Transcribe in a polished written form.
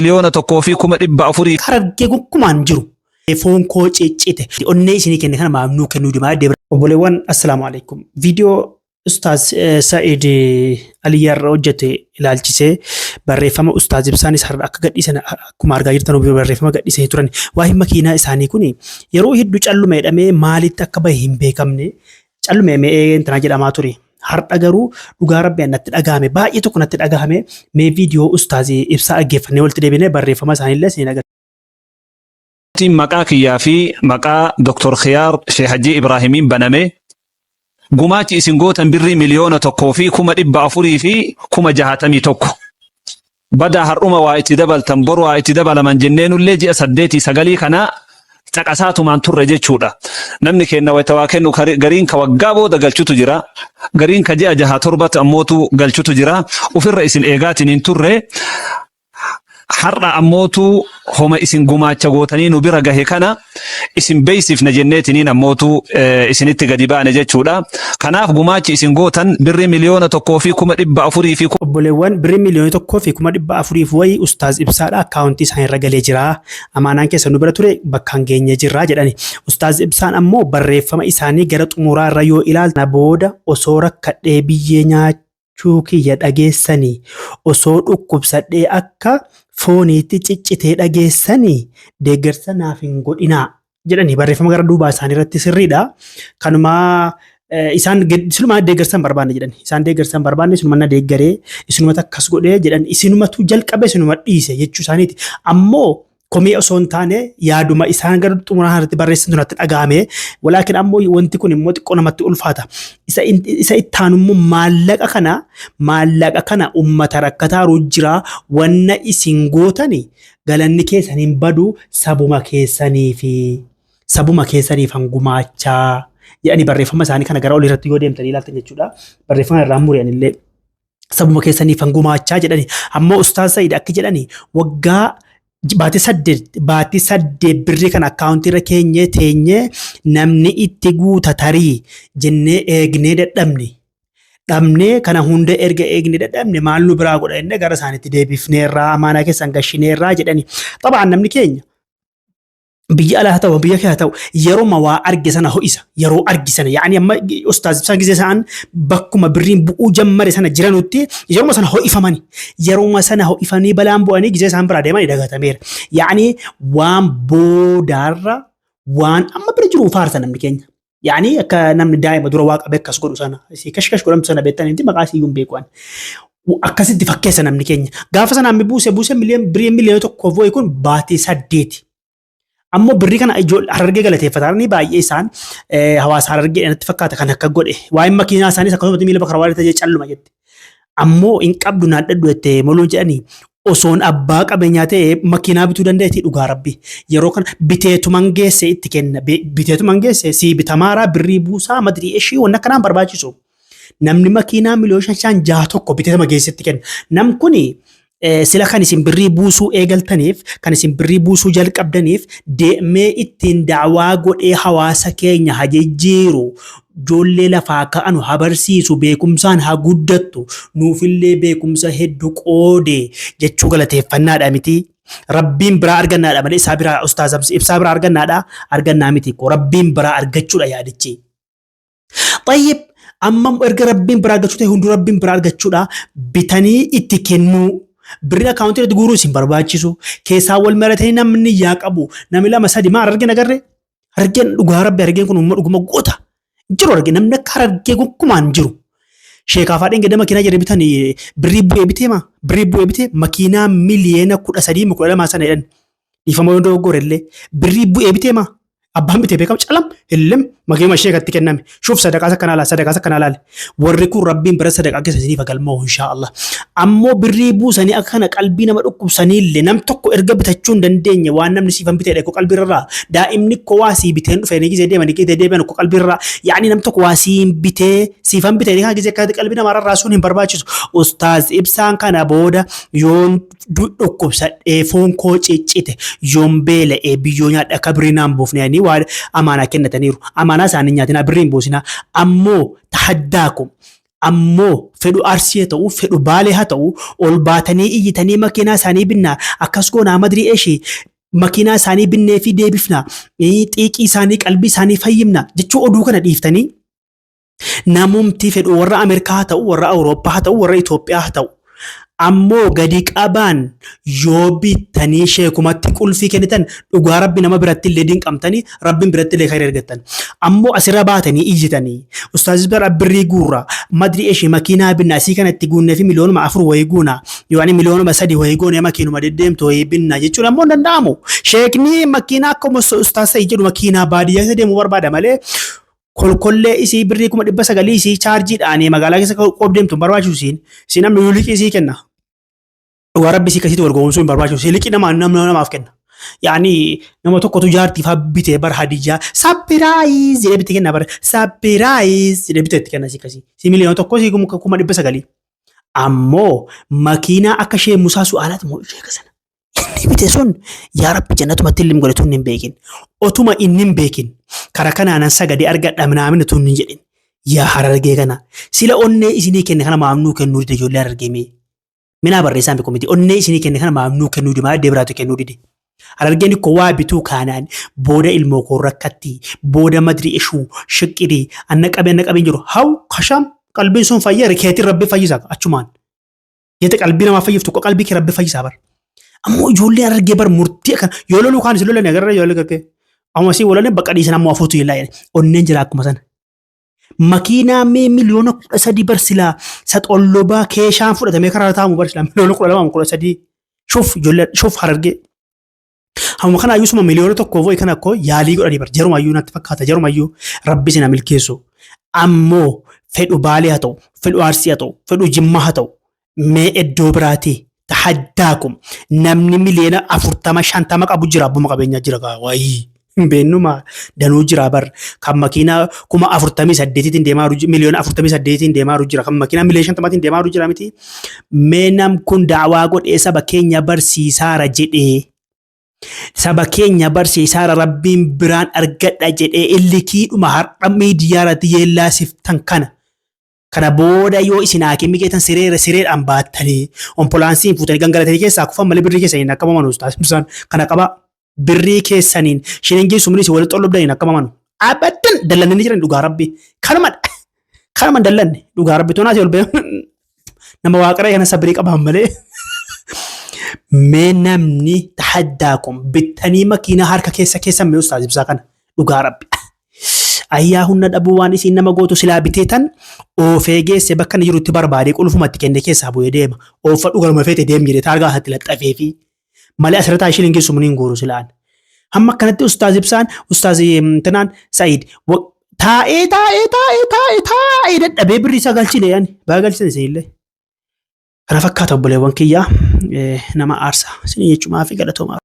1,400,000. Harargee gonkumaan jiru. Foon koo ciccite. Onnee isinii kenne kana maaf nuu kennuu dimaa deebra. Obboleewwan, assalaamu alaikum. Viidiyoo Ustaaz Sa'id Aliyyaarra hojjete ilaalchisee barreeffama Ustaaz Ibsaanis har'a akka gadhiisan akkuma argaa jirtan barreeffama gadhiisanii turan. Waa'ee makiinaa isaanii kun yeroo hedduu calluma jedhamee maalitti akka bahe hin beekamne, calluma jedhamee intanaa jedhamaa ture. Har'a garuu dhugaa rabbi natti dhagahame, baay'ee tokko natti dhagahame. Mee viidiyoo Ustaaz Ibsaa dhaggeeffannee walitti deebinee barreeffama isaaniillee isin agarsiisa. Maqaa kiyyaa fi maqaa Dr. Khiyaar Sheekh Hajji Ibraahimiin baname, gumaachi isin gootan birrii 1,461,000. Badaa har'uma waa itti dabaltan, boru waa itti dabalaman jenneenullee ji'a 8 9 kana caqasaatumaan turre jechuudha. Namni kenna wayita waa kennu gariin ka waggaa booda galchutu jira. Gariin ka ji'a 6 7tti ammootu galchutu jira. Ofirra isin eegaatiin hin turre. Har'a ammootu homa isin gumaacha gootanii nu bira gahe kana isin beeksifna jenneetiniin ammootu isinitti gadi baane jechuudha. Kanaaf gumaachi isin gootan birrii 1,400,000. Obboleewwan, birrii 1,400,000 wayii Ustaaz Ibsaadha akkaawuntii isaanii irra galee jira. Amaanaan keessa nu bira ture bakkaan geenyee jirra jedhani. Ustaaz Ibsaan ammoo barreeffama isaanii gara xumuraa irra yoo ilaaltan, booda osoo rakkadhee biyyee nyaachuu kiyya dhageessanii, osoo dhukkubsadhee akka fooniitti ciccitee dhageessanii, deeggarsa naaf hin godhinaa jedhanii barreeffama gara duubaa isaanii irratti sirriidha. Kanuma isaan silumaa deeggarsa hin barbaanne jedhan. Isaan deeggarsa hin barbaanne, isinuma na deeggaree, isinumatu akkas godhee jedhan, isinumatu jalqabe, isinuma dhiise jechuu isaaniiti. Ammoo komii osoo hin taane yaaduma isaan gara xumuraa irratti barreessan natti dhagahame. Walaakin ammoo wanti kun immoo xiqqoo namatti ulfaata. Isa ittaanu immoo maallaqa kana ummata rakkataaru jira, wanna isin gootani galanni keessan hin badu, sabuma keessanii fi sabuma keessaniif hangumaachaa jedhanii barreeffama isaanii kana gara olii irratti yoo deemtanii ilaaltan jechuudha. Barreeffama irraa muri'an illee sabuma keessaniif hangumaachaa jedhani. Ammoo Ustaaz Sa'id akka jedhani, waggaa baatii 8 birrii kana akkaawuntii irra keenyee teenyee namni itti guuta tarii jennee eegnee dadhabne. Dhabnee kana hunda erga eegnee dadhabne, maal nu biraa godha jennee gara isaaniitti deebifneerraa, amaanaa keessan gashineerraa jedhani. Xabaan namni keenya biyya alaa haa ta'u, biyya kee haa ta'u, yeroo waa arge sana ho'isa, yeroo argi sana. Yaani amma Ustaaz Ibsaan gisee isaan bakkuma birriin bu'uu jammare sana jiranutti yeroo sana ho'ifamani, yeroo sana ho'ifanii balaan bu'anii gisee isaan biraa deemanii dagatameera. Yaani waan boodaarra waan amma bira jiru faarsa namni keenya. Yaani akka namni daa'ima dura waa qabee akkas godhu sana, kashkash godhamtu sana beektanitti, maqaa isiyyuu hin beeku. Akkasitti fakkeessa namni keenya. Gaafa sana ammi buuse buuse birrii miliyoona 1 wayi kun baatii 8. Ammoo birrii kana ijoollee Harargee galateeffataanii baay'ee isaan hawaasa Harargee natti fakkaata kan akka godhe. Waa'een makiinaa isaaniis akkasumatti miila bakka waan ta'e calluma jette. Ammoo hin qabdu naan dhadhu jettee moluun jedhanii, osoon abbaa qabeenyaa ta'e makiinaa bituu danda'eeti, dhugaa rabbi. Yeroo kana biteetuman geesse itti kenna. Biteetuman geesse sii bitamaaraa birrii buusaa madirii ishii wanna akkanaan barbaachisu. Namni makiinaa miliyoona 5 5 6 1 biteetuma geesse itti kenna. Nam kuni sila kan isin birrii buusuu eegaltaniif, kan isin birrii buusuu jalqabdaniif, deemee ittiin daawaa godhee hawaasa keenya haa jijjiiru, ijoollee lafaa ka'anu haa barsiisu, beekumsaan haa guddattu, nuufillee beekumsa hedduu qoode jechuu galateeffannaadha miti. Rabbiin biraa argannaadha malee isaa biraa, Ustaaz Ibsaa biraa argannaadha argannaa miti, Rabbiin biraa argachuudha yaadichi. Xayyib, amma erga Rabbiin biraa argachuu ta'e, hunduu Rabbiin biraa argachuudha, bitanii itti kennuu. Birrii akkaawuntii irratti guuruu isin barbaachisu. Keessaa wal maratanii namni yaa qabu. Namni lama sadi maa Harargeen agarree? Harargeen, dhugaa Rabbi, Harargeen kun uummata dhuguma goota. Jiru arge, namni akka Harargee gonkumaan jiru. Sheekaa faadheen gada makiinaa jedhee bitan birrii bu'ee bitee maa? Birrii bu'ee bitee makiinaa miliyoona 13 12 sana jedhan. Dhiifama yoo dogoggore illee, birrii bu'ee bitee maa? Abbaan bitee beekamu calam hillem makiinuma sheekatti kenname. Shuuf, sadaqaas akkanaa laal, sadaqaas akkanaa laal. Warri kun Rabbiin bira sadaqaa keessa isiniif galmaa'u inshaa Allah. Ammoo birrii buusanii akka kana qalbii nama dhukkubsanii illee nam tokko erga bitachuu hin dandeenye, waan namni siifan bitee ko qalbii irraa, daa'imni ko waa sii biteen dhufe ni gisee deemanii gisee deebi'an ko qalbii irraa, yaani nam tokko waa siin bitee siifan bitee kana gisee akka qalbii namaa rarraasuun hin barbaachisu. Ustaaz Ibsaan kana booda yoon dhukkubsadhee foon koo ciccite, yoon beela'ee biyyoo nyaadhe, akka birrii naan buufne jedhanii waa amaanaa kennataniiru. Amaanaa isaanii nyaatinaa, birrii hin buusinaa. Ammoo tahaddaakum. Ammoo fedhu Arsii haa ta'u, fedhu Baalee haa ta'u, ol baatanii iyyitanii makiinaa isaanii binnaa, akkas goonaa madrii eshii makiinaa isaanii binnee fi deebifna, xiiqii isaanii qalbii isaanii fayyifna jechuu oduu kana dhiiftanii namumti fedhu warra Ameerikaa haa ta'u, warra Awurooppaa haa ta'u, warra Itoophiyaa haa ta'u. Ammoo gadi qabaan yoo bittanii sheekumatti qulfii kennitan dhugaa rabbi nama biratti illee dinqamtanii rabbiin biratti illee kan argattan. Ammoo asirra baatanii iyyitanii ustaazis bira birrii guurra madri ishee makiinaa binna asii kanatti guunnee fi 4 miliyoona wayii guuna yookaan 3 miliyoona wayii goonee makiinuma deddeemtu wayii binna jechuun ammoo hin danda'amu. Sheekni makiinaa akkuma ustaaz ta'e jedhu makiinaa baadiyyaa keessa deemuu barbaada malee kolkollee isii birrii 900,000 isii chaarjiidhaan magaalaa keessa qob deemtu hin barbaachisu isiin. Isiin amma yoo liqii isii kenna. Dhugaa rabbi isii akkasitti wal gowwoomsuu hin barbaachisu. Isii liqii namaa nama namaaf kenna. Yaani nama tokkotu jaartiif bitee bar hadiyyaa surprise jedhee bitee kenna bar surprise jedhee bitee itti kenna isii akkasii. Isii 1 miliyoona isii 900,000. Ammoo makiinaa akka ishee Musaa Su'aalaati moo ishee sana. Inni bite sun yaa rabbi jannatumatti illee godhe tun hin beekin. Otuma inni hin beekin kara kanaanan sagadee argadha minaamina tun hin jedhin. Yaa Harargee kana sila onnee isinii kenne kana maamnuu kennuu dide ijoollee Harargee mee. Minaa barreessaan beeku miti onnee isinii kenne kana maamnuu kennuu dide maal deebiraatu kennuu dide. Harargeen ikkoo waa bituu kaanaan booda ilmoo koo rakkatti booda madri ishuu shiqqirii anna qabee anna qabeen jiru haw kasham qalbiin sun fayya rikeetiin rabbi fayyisa achumaan. Jette qalbii namaa fayyiftu qalbii kee rabbi fayyisaa bar. Ammoo ijoollee Harargee bar murtii akkana yoo loluu kaan isin lolanii agarra yoo lolanii amma si walalee bakka dhiisan ammoo afuutu illaa jedhe onneen jira akkuma sana. Makiinaa mee 13 miliyoona bar silaa saxollobaa keeshaan fudhatamee karaa taa'amu bar silaa 12 miliyoona 13 shuf ijoollee shuf Harargee. Hamma kana ayyuu suma 1 miliyoona vo'i kana akkoo yaalii godhanii bar jarumayyuu natti fakkaata jarumayyuu rabbi isin haa milkeessu. Ammoo fedhu Baalee haa ta'u, fedhu Arsii haa ta'u, fedhu Jimmaa haa ta'u mee iddoo biraatii tahaddaakum namni 40 miliyoona 50 qabu jira abbuma qabeenyaa jira gaa wayii hin beennuma danuu jira bar kan makiinaa 48,000tiin deemaa jiru 48 miliyoonaatiin deemaa jira kan makiinaa 50 miliyoonaatiin deemaa jira miti mee nam kun daawaa godhee saba keenya barsiisaara jedhee saba keenya barsiisaara rabbiin biraan argadha jedhee illikiidhuma har'a miidiyaa irratti yeellaasiftan kana Kana booda yoo isin haakimii geetan sireera sireedhaan baattanii ompolaansiin fuutanii gangalatanii keessaa kufan malee birrii keessaniin akka mamanu ustaas Ibsaan kana qaba birrii keessaniin shilingii sumni isin walitti xollobdaniin akka mamanu abadan dallannanii jiran dhugaa rabbi kanuma kanuma dallanne dhugaa rabbi tonaas ol ba'e nama waaqaree kana sabrii qaban malee mee namni tahaddaa kun bittanii makiinaa harka keessa keessan mee ustaas Ibsaa kana dhugaa rabbi Ayyaa humna dhabuu waan isiin nama gootu silaa bitee tan oofee geesse bakka inni jirutti barbaadee qulfumatti kenne keessaa bu'ee deema. Ooffadhu garuma feete deem jedhee taargaa isaatti laxxafee fi malee asirratti haa shilingii sumni hin guuru silaan. Hamma akkanatti ustaaz Ibsaan ustaaz Tinaan Sa'iid taa'ee taa'ee taa'ee taa'ee taa'ee dadhabee birrii isaa galchine ani baga galchine isinillee. Kana fakkaata obboleewwan kiyyaa nama aarsa isin jechumaa fi galatoomaa.